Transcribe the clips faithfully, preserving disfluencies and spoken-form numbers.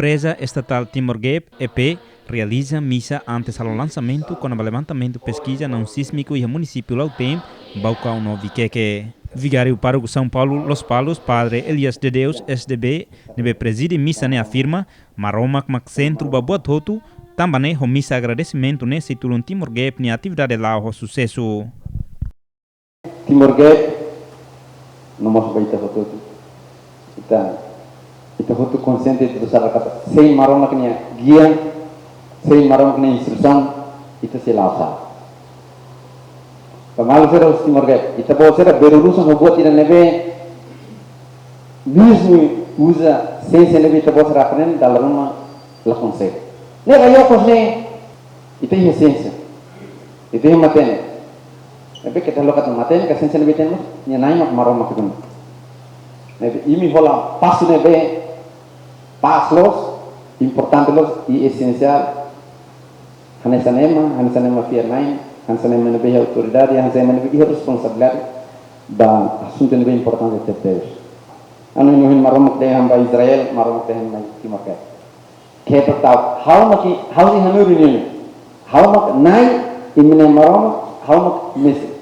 Empreza Estatal Timor Gap, E P, realiza misa antes halo lansamentu kona-ba levantamentu peskiza naun sísmiku iha munisípiu Lautém, Baucau no Viqueque. Vigáriu Pároku São Paulo, Lospalos, Padre Elias de Deus, S D B, ne'ebé prezide misa ne'e afirma, Maromak mak sentru ba buat hotu, tanba ne'e ho misa agradesimentu ne'e sei tulun Timor Gap nia atividade la'o ho susesu. Timor Gap, no mós ba ita hotu-hotu. Ita, ita hotu konsiente, ita sadar katak sein Maromak nia gia, sein Maromak nia instrusaun, ita sei la'o sala. Ba maluk sira husi Timor Gap, ita-boot sira bele uza ho buat ida ne'ebé, mezmu uza siénsia ne'ebé ita-boot sira aprende, dala ruma la konsege. Ne'e rai okos ne'e, ita iha siénsia, ita iha matenek. Ne'ebé keta haluha katak matenek ka siénsia ne'ebé ita iha, nia na'in mak Maromak duni. Ne'ebé imi hola pasu ne'ebé pas loos, importante loos i esensiál. Hanesan ema, hanesan ema fiar-na'in, hanesan ema ne'ebé iha autoridade, hanesan ema ne'ebé iha responsabilidade ba asuntu ne'ebé importante tebes. Anu ino hin Maromak dehan ba Israel, Maromak dehan mai Timor Gap. Keta ta'uk, ha'u mak, ha'u sei hanorin imi. Ha'u mak na'in, imi-nia Maromak, ha'u mak mesak.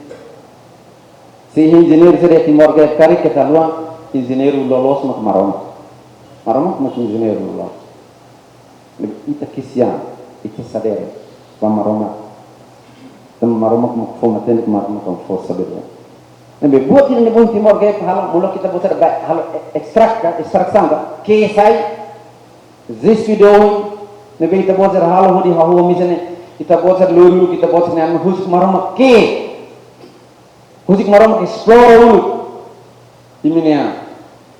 Se enjeñeiru sira Timor Gap karik, keta haluha, enjeñeiru loloos mak Maromak. Maromak mak enjeñeiru loloos. Ita kesian, ita sadere ba Maromak. Tanba Maromak mak fó matenek, Maromak mak fó sabedoria. Ne'ebé buat ida ne'ebé Timor Gap halo, molok ita-boot sira ba halo e-, ekstrak ka, ekstrasaun ka, ke sai, jestu ida ohin ne'ebé ita-boot sira halo hodi hahú misa ne'e, ita-boot sira lori, ita-boot sira ne'e husik Maromak ke. Husik Maromak esplora uluk imi-nia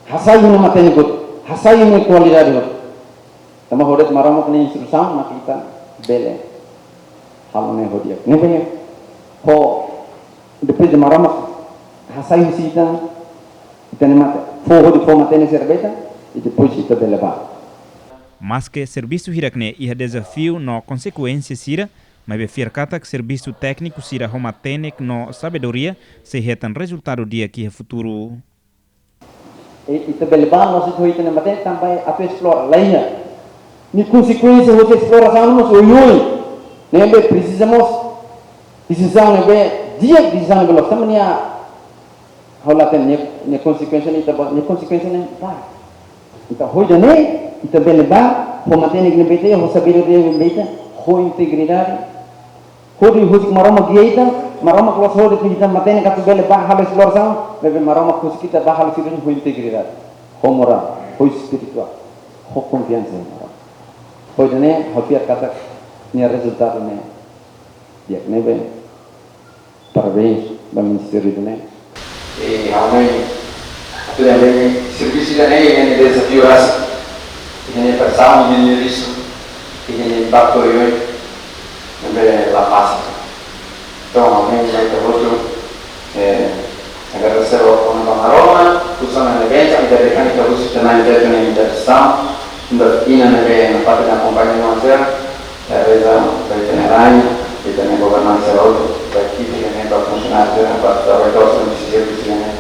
hasai, imi-nia matenek hotu, hasai imi-nia kualidade hotu. Tanba ho de'it Maromak nia instrusaun mak ita bele halo ne'e ho di'ak. Ne'ebé ho, depois de Maromak hasai husi ita, ita-nia mate, fó hodi fó matenek sira ba ita, i depois ita bele bá. Maske servisu hirak ne'e iha dezafiu no konsekuénsia sira, maibé fiar katak servisu tékniku sira ho matenek no sabedoria sei hetan rezultadu di'ak iha futuru. E, ita bele bá no sei ho ita-nia matenek tanba atu esplora, la iha. Nia konsekuénsia hosi esplorasaun mós oioin. Ne'ebé presiza mós desizaun ne'ebé di'ak, desizaun ne'ebé loos. Tanba nia, ha'u la hatene nia, nia konsekuénsia ne'e, ita ba, nia konsekuénsia ne'e bá. Entaun, ho ida-ne'e, ita bele bá, ho matenek ne'ebé ita iha, ho sabedoria ne'ebé ita iha, ho integridade. Hodi husik Maromak gia ita, Maromak la'ós hodi ita matenek atu bele bá halo esplorasaun, maibé Maromak husik ita bá halo servisu ho integridade, ho morál, ho espirituál, ho konfiansa iha Maromak. Ho ida-ne'e, ha'u fiar katak nia rezultadu ne'e di'ak, ne'ebé parabéns ba ministériu ida-ne'e. I ha'u hanoin, atu dehan servisu ida-ne'e iha nia dezafiu rasik, iha nia presaun, iha nia risku, iha nia impaktu oioin, ne'ebé la fasil. Entaun, ha'u hanoin ita hotu, eh, agradese ba Maromak, husi ona ne'e bensa, ita dehan ita husi ita-nia, ita-nia interpretasaun, ida-ne'e ne'ebé nafatin akompaña no hacer, eh, reza ba ita-nia rain, ita-nia governante sira hotu, ba ekipe sira-ne'e, ba funsionáriu sira-ne'e, ba trabalhadór sira-ne'e, sira-ne'e,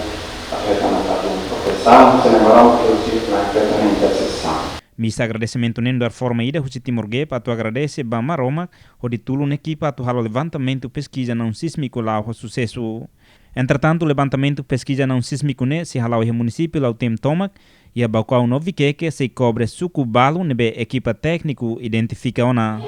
afeta nafatin protesaun, husi Maromak, husi ita-nia interpretasaun. Misa agradesimentu ne'e nu'udar forma ida husi Timor Gap atu agradese ba Maromak hodi tulun ekipa atu halo levantamentu peskiza naun sísmiku la'o ho susesu. Entretantu, levantamentu peskiza naun sísmiku ne'e sei hala'o iha munisípiu Lautém tomak, iha Baucau no Viqueque sei kobre suku balu ne'ebé ekipa tékniku identifika ona.